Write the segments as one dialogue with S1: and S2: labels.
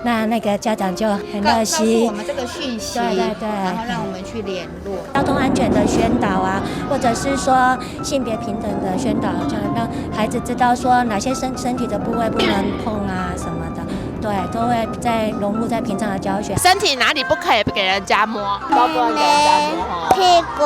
S1: 那那個家長就很熱心，
S2: 告訴我們這個訊息，
S1: 對對對，
S2: 然後讓我們去聯絡。
S1: 交通安全的宣導啊，或者是說性別平等的宣導，就讓孩子知道說哪些身體的部位不能碰啊什麼的，對，都會在融入在平常的教學。
S3: 身體哪裡不可以給人家摸？都不能給人家摸。
S4: 屁股，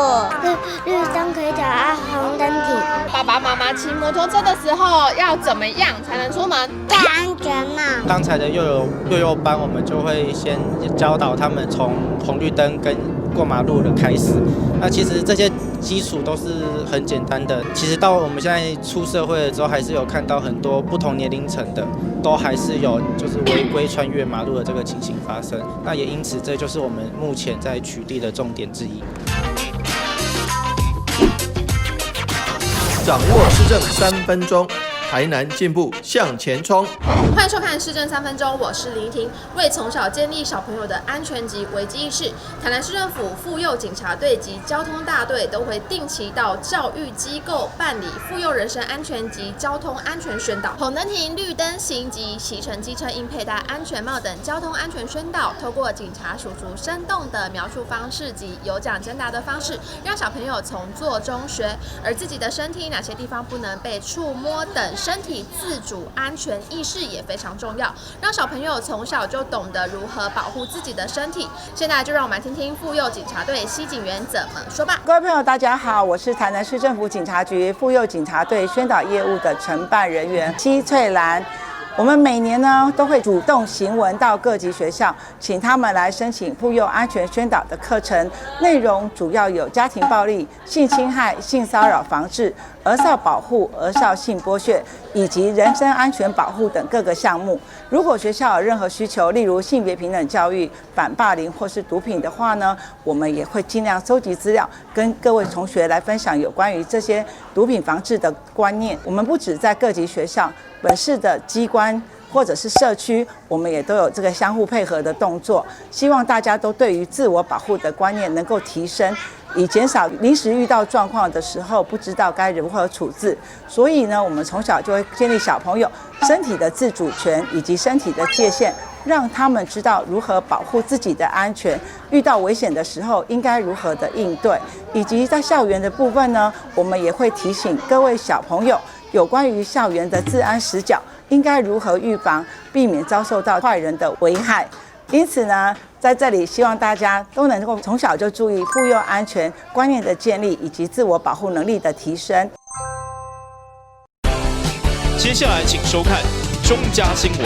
S4: 綠燈可以走啊，紅燈停。
S3: 爸爸媽媽騎摩托車的時候要怎麼樣才能出門？
S4: 戴安全帽。
S5: 剛才的幼幼班，我們就會先教導他們從紅綠燈跟過馬路的開始。那其實這些基礎都是很簡單的。其實到我們現在出社會了之後，還是有看到很多不同年齡層的，都還是有就是違規穿越馬路的這個情形發生。那也因此，這就是我們目前在取締的重點之一。
S6: 掌握市政3分鐘，台南進步向前衝。
S3: 歡迎收看《市政三分鐘》，我是林婷。為從小建立小朋友的安全及危機意識，台南市政府婦幼警察隊及交通大隊都會定期到教育機構辦理婦幼人身安全及交通安全宣導。紅燈停、綠燈行及騎乘機車應佩戴安全帽等交通安全宣導，透過警察叔叔生動的描述方式及有獎徵答的方式，讓小朋友從做中學，而自己的身體哪些地方不能被觸摸等身體自主安全意識也非常重要，讓小朋友從小就懂得如何保護自己的身體。現在就讓我們來聽聽婦幼警察隊西警員怎麼說吧。
S7: 各位朋友，大家好，我是台南市政府警察局婦幼警察隊宣導業務的承辦人員奚翠蘭。我們每年呢都會主動行文到各級學校，請他們來申請婦幼安全宣導的課程，內容主要有家庭暴力、性侵害、性騷擾防治、兒少保護、兒少性剝削以及人身安全保護等各個項目。如果學校有任何需求，例如性別平等教育、反霸凌或是毒品的話呢，我們也會盡量收集資料，跟各位同學來分享有關於這些毒品防治的觀念。我們不止在各級學校，本市的機關或者是社區，我們也都有這個相互配合的動作。希望大家都對於自我保護的觀念能夠提升，以減少臨時遇到狀況的時候不知道該如何處置。所以呢，我們從小就會建立小朋友身體的自主權以及身體的界限，讓他們知道如何保護自己的安全，遇到危險的時候應該如何的應對。以及在校園的部分呢，我們也會提醒各位小朋友有關於校園的治安死角應該如何預防，避免遭受到壞人的危害。因此呢，在這裡希望大家都能夠從小就注意婦幼安全觀念的建立以及自我保護能力的提升。
S8: 接下來請收看中嘉新聞。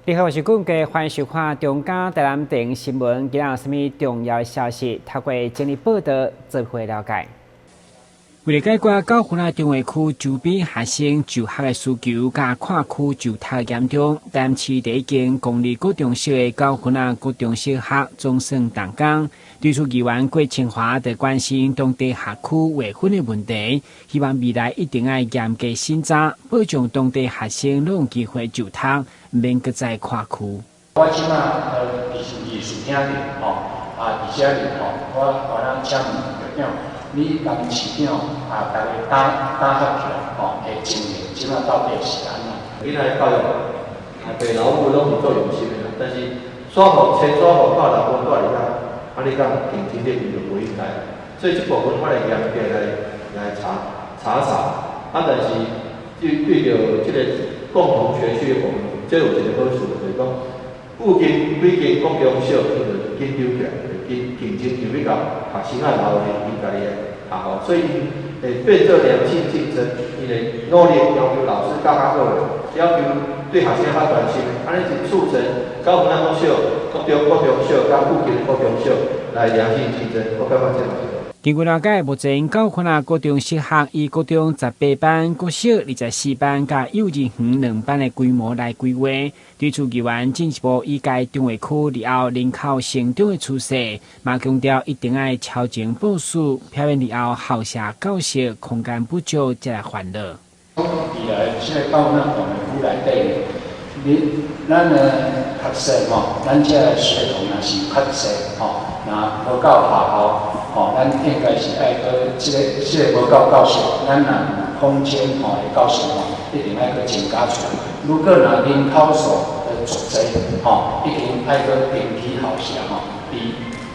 S9: 你好，我是顧家，歡迎收看中嘉台南電新聞。今日有啥物重要消息？透過整理報道，做伙了解。為了解決九份仔重劃區周邊學生就學的需求，佮跨區就讀嚴重，台南市第一間公立國中小的九份仔國中小學總算動工。對此，議員郭清華就關心當地學區劃分的問題，希望未來一定愛嚴格審查，保障當地學生攏有機會就讀，毋免閣再跨區。
S10: 我這馬佇視聽裡吼，啊，佇遮裡吼，我想請問局長，你共市長啊，逐家打合起來吼，的情形，這馬到底是按怎？
S11: 囡仔教育，阿爸老母攏是足用心的啦，但是煞予千煞予靠老母蹛佇遐，啊，你講競爭力伊就無應該。所以這部分我會嚴格來查查。啊，但是對著這個共同學區的部分，這有一個好處，就是講附近幾間國中小，伊就緊張起來，就競爭就比較學生仔留佇𪜶家己的學校，所以𪜶會變做良性競爭，𪜶會努力要求老師教較好，要求對學生較關心，按呢是促成九份仔國小、國中、國中小佮附近的國中小來良性競爭，我感覺這嘛是。
S9: 根據了解，目前九份仔國中小學以國中18班、國小24班佮幼稚園2班的規模來規劃。對此，議員進一步以該重劃區日後人口成長的趨勢，嘛強調一定愛超前部署，避免日後校舍教室空間不足，才來煩惱。
S10: 未來這個九份仔重劃區內底，你咱的較細吼，咱這个學童若是較濟吼，若無夠學校吼，咱應該是愛閣這個無夠教室，咱若有空間吼的教室吼，一定愛閣增加出來。如果若人口數的足濟吼，一定愛閣重起校舍吼。佇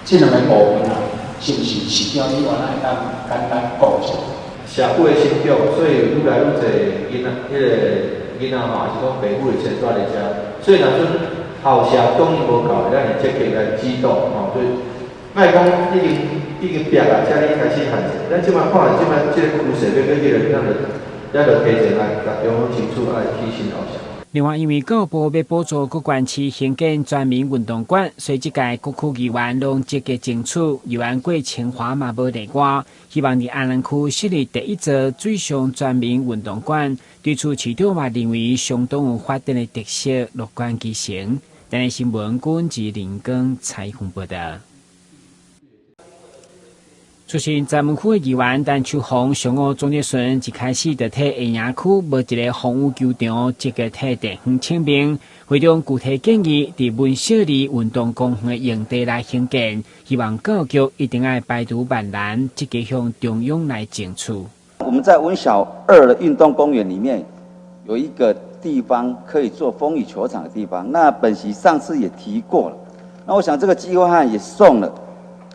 S10: 這兩個部分啊，是毋是市長你原來會當簡單講一下？
S11: 社會的成長，所以愈來愈濟囡仔，彼個囡仔吼，抑是講爸母會遷徙佇遮，所以若陣校舍供應無夠，咱會積極來指導吼，就莫講已經壁啊，才你開始限制。咱這擺看，這擺這個趨勢欲閣彼個，咱就提前來共中央爭取愛起新校舍。
S9: 另外，因為教育部欲補助各縣市興建全民運動館，所以這屆各區議員攏積極爭取。議員郭清華嘛無例外，希望佇安南區設立第一座水上全民運動館。對此，市長嘛認為相當有發展的特色，樂觀其成。台南新聞軍自林光採訪報道。出身曾文區的議員陳秋紅上午總質詢，一開始就替下營區無一个風雨球場，積極替地方請命。會中具體建議，佇文小二運動公園的用地來興建，希望教育局一定愛排除萬難，積極向中央來爭取。
S12: 我們在文小二的運動公園裡面有一個地方可以做風雨球場的地方，那本席上次也提過了，那我想這個計劃案也送了，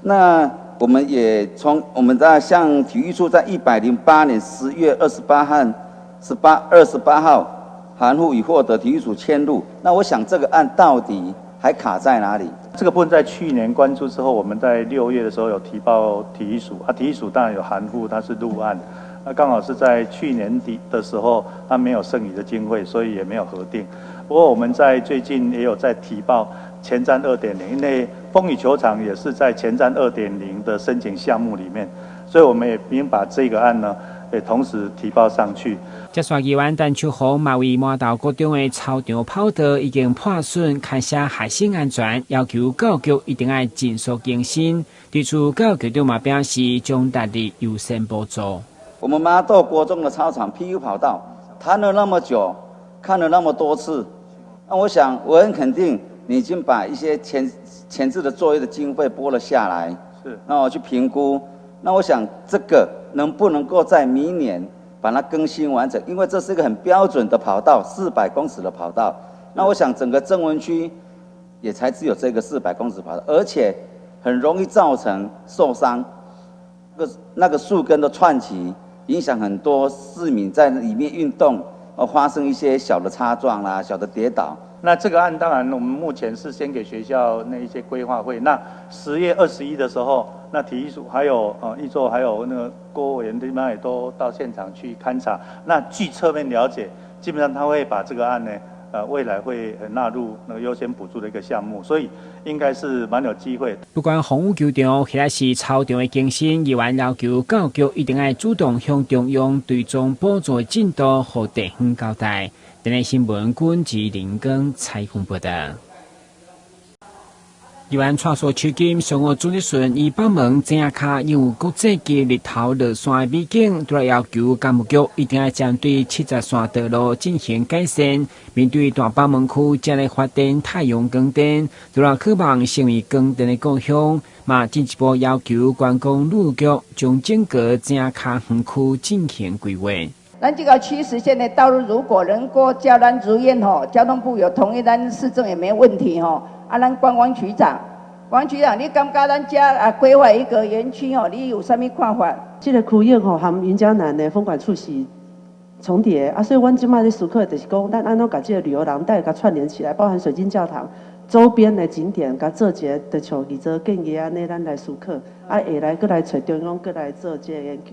S12: 那。我們也從我們在向體育處在108年10月28號、28號函覆已獲得體育署簽入。那我想這個案到底還卡在哪裡？
S13: 這個部分在去年關注之後，我們在6月的時候有提報體育署，啊，體育署當然有函覆，它是入案。那剛好是在去年底的時候，它沒有剩餘的經費，所以也沒有核定。不過我們在最近也有在提報前瞻2.0，因為風雨球場也是在前瞻2.0的申請項目裡面，所以我們也已經把這個案呢，也同時提報上去。
S9: 接續議員陳秋紅嘛為麻豆國中的操場跑道已經破損，牽涉學生安全，要求教育局一定愛盡速更新。對此，教育局長嘛表示，將大力優先補助。
S12: 我們麻豆國中的操場 PU 跑道，談了那麼久，看了那麼多次，那我想我很肯定，你已經把一些前置的作業的經費撥了下來，那我去評估，那我想這個能不能夠在明年把它更新完成？因為這是一個很標準的跑道，400公尺的跑道。那我想整個曾文區也才只有這個400公尺跑道，而且很容易造成受傷，那個樹根都竄起，影響很多市民在裡面運動，發生一些小的擦撞啦、小的跌倒。
S13: 那這個案當然，我們目前是先給學校那一些規劃會。那10月21的時候，那體育署還有議座還有那個郭委員這邊也都到現場去勘察。那據側面了解，基本上他會把這個案呢，未來會納入那個優先補助的一個項目，所以應該是蠻有機會。
S9: 不管風雨球場或者是操場的更新，議員要求教育局一定愛主動向中央追蹤補助進度，予地方交代。台南新聞軍自林光採訪報道。議員蔡蘇秋金上午主質詢，伊北門井仔跤有國際級日頭落山的美景，都來要求工務局一定愛針對70線道路進行改善。面對大北門區正咧發展太陽光電，除了渴望成為光電的故鄉，嘛進一步要求觀光旅局將整個井仔跤園區進行規劃。
S14: 咱這個70線的道路，如果能夠叫咱如願吼，交通部有同意，咱市政也沒問題吼。啊，咱觀光局長，觀光局長，你感覺咱遮啊規劃一個園區吼，你有啥物看法？
S15: 這個區域吼，和雲嘉南的風管處是重疊啊，所以阮這擺咧思考就是講，咱按怎共這個旅遊廊帶共串聯起來，包含水晶教堂周邊的景點，共做一個，就像議座建議按呢，咱來思考，啊，下來閣來揣中央，閣來做這個研究。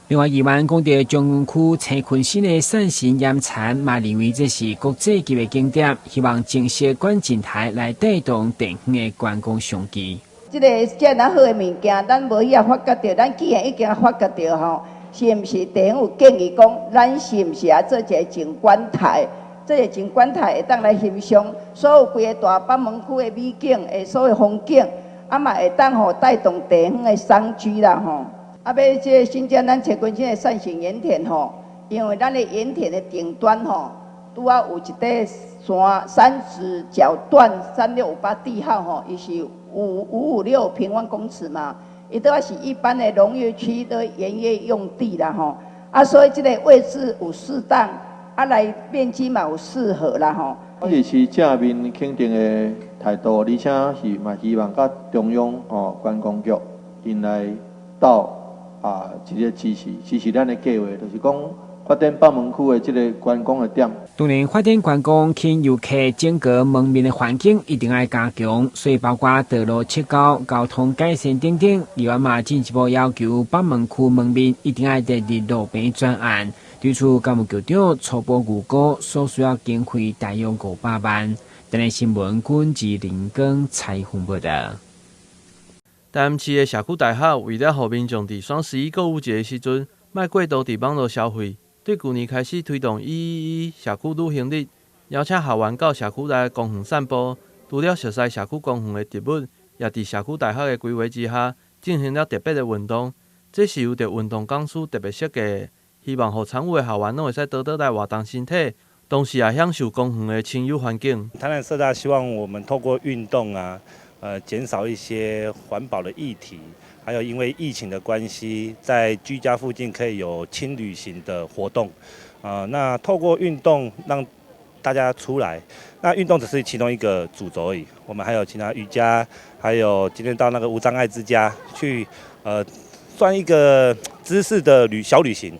S9: 另外，議員講著中央區青昆新的散神岩田，嘛認為這是國際級的景點，希望增設觀景台來帶動地方的觀光商機。
S14: 這个遮爾好的物件，咱無去發覺著，咱既然已經發覺著吼，是毋是地方有建議講，咱是毋是也做一个景觀台？這个景觀台會當來欣賞所有規个大北門區的美景，的所有風景，啊嘛會當吼帶動地方的商機啦吼。啊，欲這个新增咱青昆線的扇形鹽田吼，因為咱的鹽田的頂端吼，拄仔有一塊山三指角段3658地號吼，伊是5556平方公尺嘛，伊拄仔是一般的農業區的鹽業用地啦吼，啊，所以這个位置有適當，啊來面積嘛有適合啦吼。
S11: 我是正面肯定的態度，而且是嘛希望佮中央吼觀光局𪜶來鬥啊一個支持支持咱的計劃，就是講發展北門區的這个觀光的點。
S9: 當然，發展觀光吸引遊客，整個門面的環境一定愛加強，所以包括道路切溝、交通改善等等。另外嘛，進一步要求北門區門面一定愛列入路邊專案。對此，教育局長初步預估所需要經費大約500萬。台南新聞君志林光採訪報道。
S16: 台南市的社區大學為了予民眾佇雙十一購物節的時陣，莫過度佇網路消費，對舊年開始推動111社區旅行日，邀請學員到社區內公園散步。除了熟悉社區公園的植物，也佇社區大學的規劃之下，進行了特別的運動。這是由著運動講師特別設計。希望予參與的學員攏會使多多來活動身體，同時也享受公園的清幽環境。
S17: 台南社大希望我們透過運動啊，減少一些環保的議題，還有因為疫情的關係，在居家附近可以有輕旅行的活動。那透過運動讓大家出來，那運動只是其中一個主軸而已。我們還有其他瑜伽，還有今天到那個無障礙之家去，算一個知識的小旅行。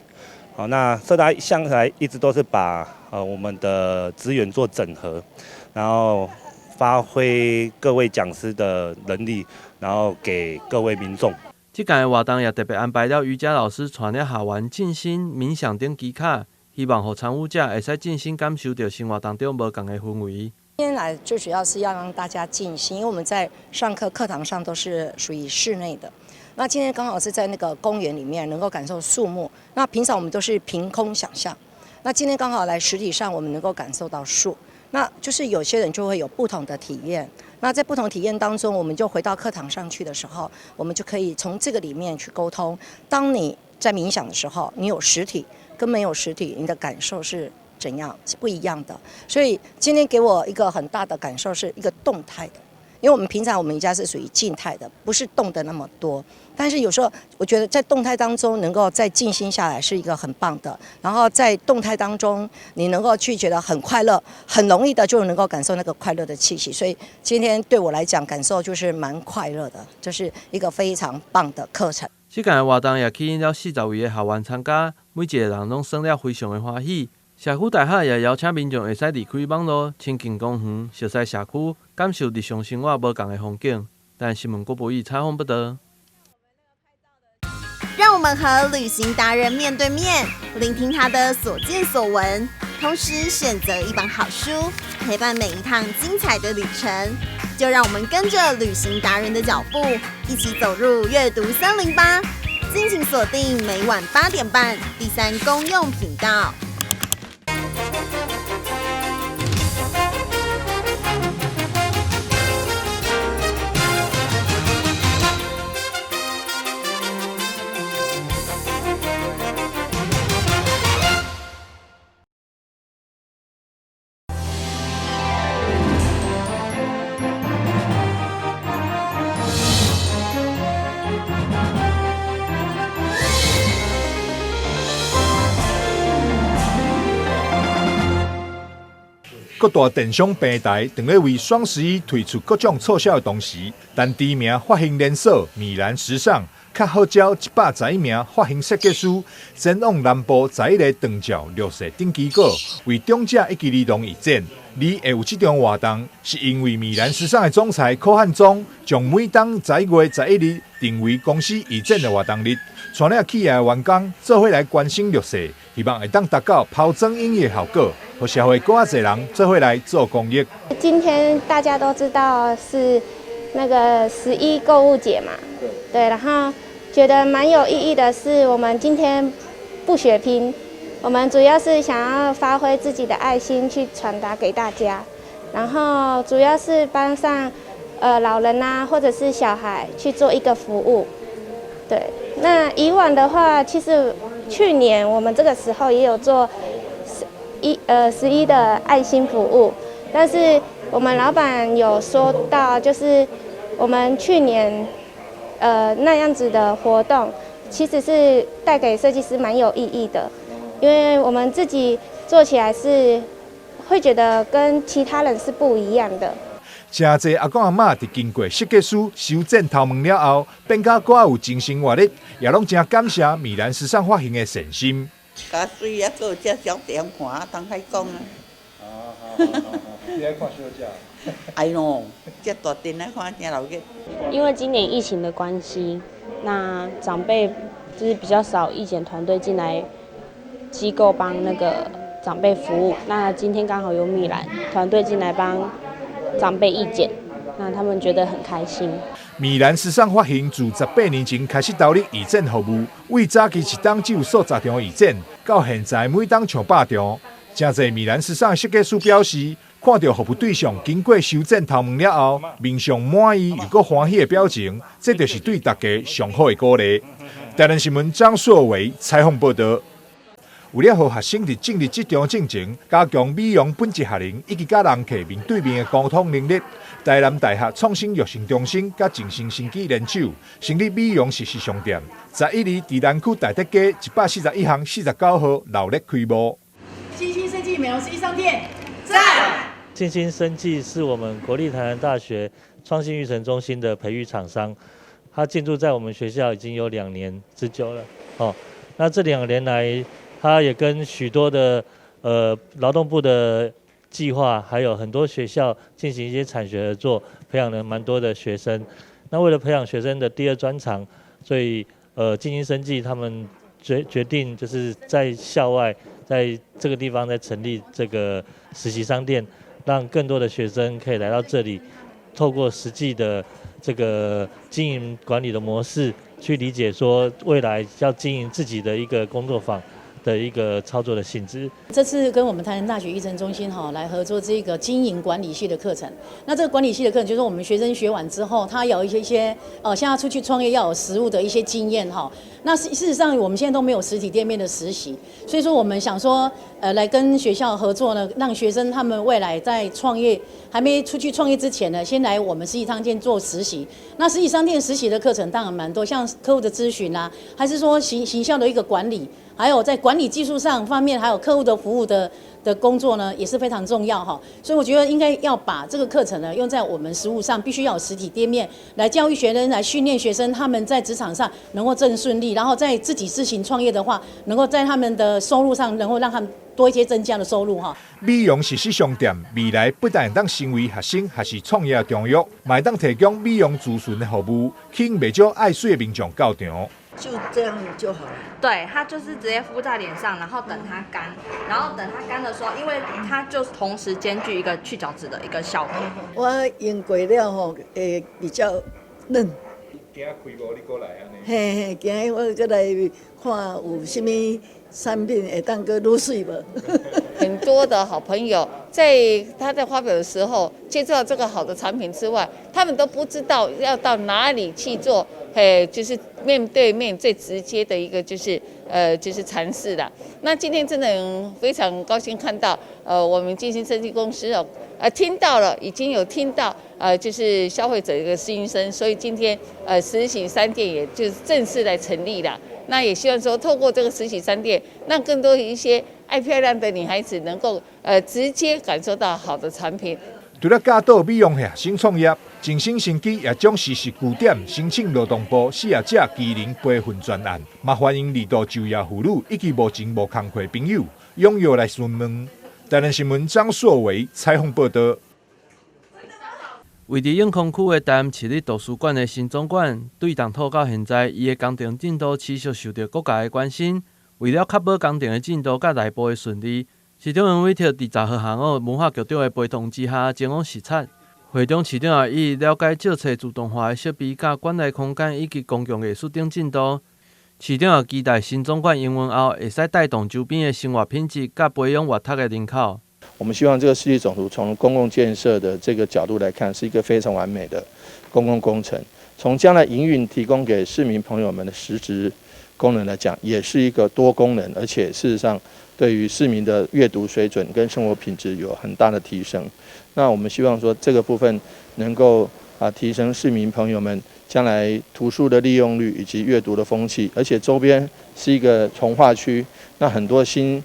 S17: 好，那社大向來一直都是把我們的資源做整合，然後發揮各位講師的能力，然後給各位民眾。
S16: 這屆的活動也特別安排了瑜伽老師帶領學員靜心冥想等技巧，希望予參與者會使靜心感受著生活當中無仝的氛圍。
S18: 今天來最主要是要讓大家靜心，因為我們在上課課堂上都是屬於室內的。那今天剛好是在那個公園裡面，能夠感受樹木。那平常我們都是憑空想象，那今天剛好來實體上，我們能夠感受到樹。那就是有些人就會有不同的體驗。那在不同體驗當中，我們就回到課堂上去的時候，我們就可以從這個裡面去溝通。當你在冥想的時候，你有實體跟沒有實體，你的感受是怎樣，是不一樣的。所以今天給我一個很大的感受，是一個動態的。因為我們平常我們家是屬於靜態的，不是動的那麼多。但是有時候我覺得在動態當中能夠再靜心下來是一個很棒的。然後在動態當中，你能夠去覺得很快樂，很容易的就能夠感受那個快樂的氣息。所以今天對我來講感受就是蠻快樂的，這是一個非常棒的課程。
S16: 這屆的活動也吸引了40位的學員參加，每一個人攏耍了非常的歡喜。社區大學也邀請民眾會使離開網路，親近公園，熟悉社區，感受日常生活無仝的風景。但新聞郭博義採訪報導。
S19: 讓我們和旅行達人面對面，聆聽他的所見所聞，同時選擇一本好書，陪伴每一趟精彩的旅程。就讓我們跟着旅行達人的腳步，一起走入閱讀森林吧！敬請鎖定每晚8點半第三公用頻道。
S20: 各大電商平台正咧為雙十一推出各種促銷的同時，但知名髮型連鎖米蘭時尚較號召111名髮型設計師前往南部11个長照綠色頂旗鼓，為長者以及兒童義剪。而會有這場活動，是因為米蘭時尚的總裁柯漢宗將每當11月11日定為公司義剪的活動日，帶領企業的員工做伙來關心弱勢，希望會當達到拋磚引玉的效果，予社會閣較濟人做伙來做公益。
S21: 今天大家都知道是那個11購物節嘛，對，然後覺得蠻有意義的是，我們今天不血拼。我們主要是想要發揮自己的愛心去傳達給大家，然後主要是幫上老人啊或者是小孩去做一個服務。對，那以往的話，其實去年我們這個時候也有做11的愛心服務，但是我們老闆有說到，就是我們去年那樣子的活動，其實是帶給設計師蠻有意義的，因為我們自己做起來是會覺得跟其他人是不一樣的。
S20: 誠濟阿公阿嬤佇經過設計師修剪頭毛了後，變甲閣有精神活力，也攏誠感謝米蘭時尚髮型的善心。
S2: 較媠啊，閣有遮小店看，通歹講啊。
S13: 哦，好好好，你愛看小姐？
S2: 哎喲，遮大店來看誠鬧熱。
S22: 因為今年疫情的關係，那長輩就是比較少義剪團隊進來機構幫那個長輩服務。那今天剛好有米蘭團隊進來幫長輩義剪，那他們覺得很開心。
S20: 米蘭時尚髮型自18年前開始投入義剪服務，為早期一冬只有數十場義剪，到現在每冬上百場。誠濟米蘭時尚設計師表示，看著服務對象經過修剪頭毛了後，面上滿意又閣歡喜的表情，這就是對大家上好的鼓勵。台南新聞張碩偉採訪報導。為了予學生佇進入職場進前，加強美容本質學能以及佮人客面對面的溝通能力，台南大學創新育成中心佮靜心生技聯手，成立美容實習商店。11日佇南區大德街141巷49號鬧熱開幕。
S23: 靜心生技美容實習商店讚。
S24: 靜心生技是我們國立台南大學創新育成中心的培育廠商，他進駐在我們學校已經有2年之久了。哦，那這2年來，他也跟許多的勞動部的計劃，還有很多學校進行一些產學合作，培養了蠻多的學生。那為了培養學生的第二專長，所以靜心生技他們決定就是在校外，在這個地方再成立這個實習商店，讓更多的學生可以來到這裡，透過實際的這個經營管理的模式，去理解說未來要經營自己的一個工作坊的一個操作的性質。
S23: 這次跟我們台南大學育成中心哈來合作這個經營管理系的課程。那這個管理系的課程就是我們學生學完之後，他有一些像要出去創業要有實務的一些經驗哈。那事實上我們現在都沒有實體店面的實習，所以說我們想說來跟學校合作呢，讓學生他們未來在創業還沒出去創業之前呢，先來我們實習商店做實習。那實習商店實習的課程當然蠻多，像客戶的諮詢啊，還是說行銷的一個管理。還有在管理技術上方面，還有客戶的服務的工作呢，也是非常重要哈。所以我覺得應該要把這個課程呢用在我們實務上，必須要有實體店面來教育學生，來訓練學生，他們在職場上能夠更順利，然後在自己自行創業的話，能夠在他們的收入上能夠讓他們多一些增加的收入哈。
S20: 美容實習商店未來不但會當成為學生還是創業重要，嘛會當提供美容諮詢的服務，吸引袂少愛媠的民眾到場。
S25: 就這樣就好了。
S3: 對，它就是直接敷在臉上，然後等它乾，然後等它乾的時候，因為它就同時兼具一個去角質的一個效果。
S25: 我用過了後，會比較嫩。
S20: 今仔開幕你閣來按呢？
S25: 嘿嘿，今仔我閣來看有啥物產品會當閣愈媠無？
S26: 很多的好朋友在他在發表的時候接觸到這個好的產品之外，他們都不知道要到哪裡去做，嘿，就是面對面最直接的一個就是嘗試的。那今天真的非常高興看到，我們靜心生技公司哦，聽到了，已經有聽到，就是消費者一個心聲，所以今天實習商店也就是正式來成立了。那也希望說透過這個實習商店，讓更多一些愛漂亮的女孩子能夠直接感受到好的產品。
S20: 除了教導美容學生創業，靜心生技也將實習據點申請勞動部失業者技能培訓專案，嘛歡迎二度就業婦女以及無錢無工課朋友踴躍來詢問。台南新聞張碩偉採訪報導。
S16: 位佇永康區的台南市立圖書館的新總館，對動土到現在，伊的工程進度持續受著各界的關心。為了確保工程的進度佮內部的順利，市長們委託佇10號下午文化局長的陪同之下前往視察。會中市長也以了解借冊自動化的設備、佮館內空間以及公共藝術等進度。市長也期待新總館營運後，會使帶動周邊的生活品質，佮培養閱讀的人口。
S6: 我們希望這個市立總圖從公共建設的這個角度來看，是一個非常完美的公共工程。從將來營運提供給市民朋友們的實質功能來講，也是一個多功能，而且事實上對於市民的閱讀水準跟生活品質有很大的提升。那我們希望說這個部分能夠提升市民朋友們將來圖書的利用率以及閱讀的風氣，而且周邊是一個重劃區，那很多新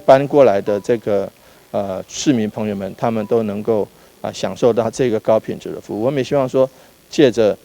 S6: 搬過來的這個市民朋友們，他們都能夠享受到這個高品質的服務。我們也希望說，借著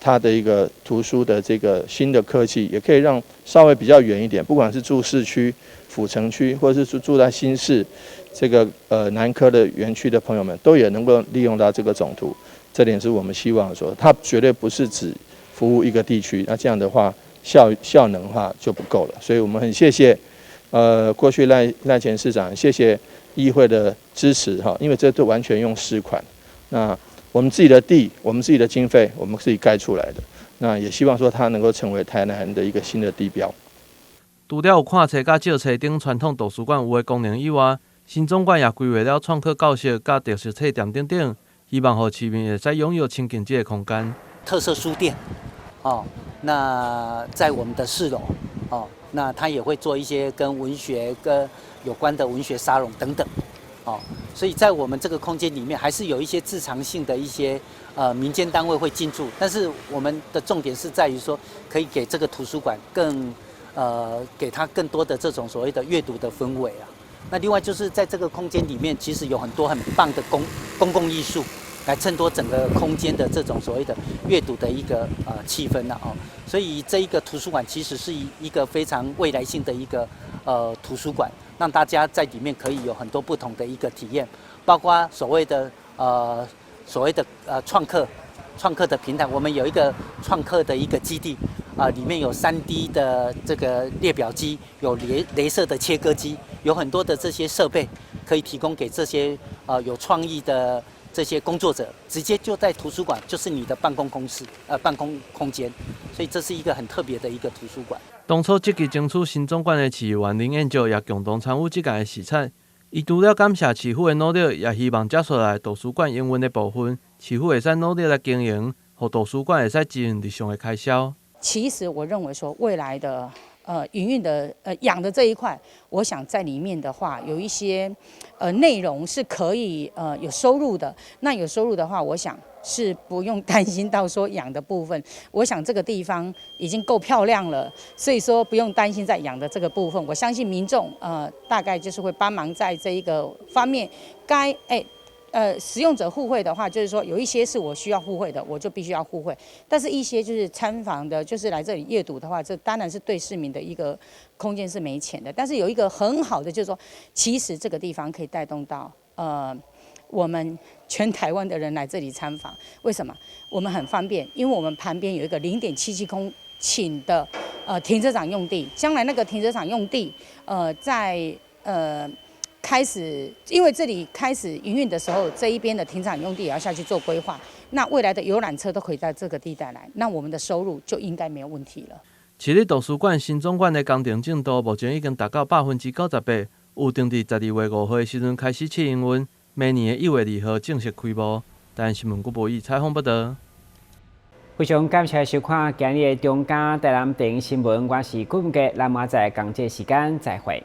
S6: 它的一個圖書的這個新的科技，也可以讓稍微比較遠一點，不管是住市區、府城區，或者是住在新市這個南科的園區的朋友們，都也能夠利用到這個總圖。這點是我們希望說，它絕對不是只服務一個地區，那這樣的話效能的話就不夠了。所以我們很謝謝，過去賴前市長，謝謝議會的支持哈，因為這都完全用市款。那我們自己的地，我們自己的經費，我們自己蓋出來的。那也希望說它能夠成為台南的一個新的地標。
S16: 除了有看冊佮借冊等傳統圖書館有的功能以外，新總館也規劃了創客教室佮特色冊店等等，希望予市民會使擁有親近這个空間。
S1: 特色書店，哦，那在我們的四樓，哦，那他也會做一些跟文學跟有關的文學沙龍等等，哦，所以在我們這個空間裡面，還是有一些自償性的一些民間單位會進駐，但是我們的重點是在於說，可以給這個圖書館給他更多的這種所謂的閱讀的氛圍啊。那另外就是在這個空間裡面，其實有很多很棒的公共藝術，來襯托整個空間的這種所謂的閱讀的一個氣氛啦哦。所以這一個圖書館其實是一個非常未來性的一個圖書館，讓大家在裡面可以有很多不同的一個體驗，包括所謂的創客的平台，我們有一個創客的一個基地。啊，裡面有3D 的這個列表機，有雷射的切割機，有很多的這些設備可以提供給這些有創意的這些工作者，直接就在圖書館，就是你的辦公空間，所以這是一個很特別的一個圖書館。
S16: 當初積極爭取新總館的市議員林彥石也共同參與這屆的視察。伊除了感謝市府的努力，也希望接下來圖書館營運的部分，市府會使努力來經營，予圖書館會使支應日常的開銷。
S4: 其實我認為說未來的營運的養的這一塊，我想在裡面的話，有一些內容是可以有收入的。那有收入的話，我想是不用擔心到說養的部分。我想這個地方已經夠漂亮了，所以說不用擔心在養的這個部分。我相信民眾大概就是會幫忙在這一個方面，該使用者付費的話，就是說有一些是我需要付費的，我就必須要付費。但是，一些就是參訪的，就是來這裡閱讀的話，這當然是對市民的一個空間是沒錢的。但是有一個很好的，就是說，其實這個地方可以帶動到我們全台灣的人來這裡參訪。為什麼？我們很方便，因為我們旁邊有一個0.77公頃的停車場用地，將來那個停車場用地在開始，因為這裡開始營運的時候，這一邊的停車場用地也要下去做規劃。那未來的遊覽車都可以在這個地帶來，那我們的收入就應該沒有問題了。
S16: 市立圖書館新總館的工程進度目前已經達到98%，有定佇12月5號的時陣開始試營運，明年的1月2號正式開幕。台南新聞郭博義採訪報導。
S9: 非常感謝收看今日的中嘉台南電視新聞，我是郭文傑，咱明仔載仝這時間再會。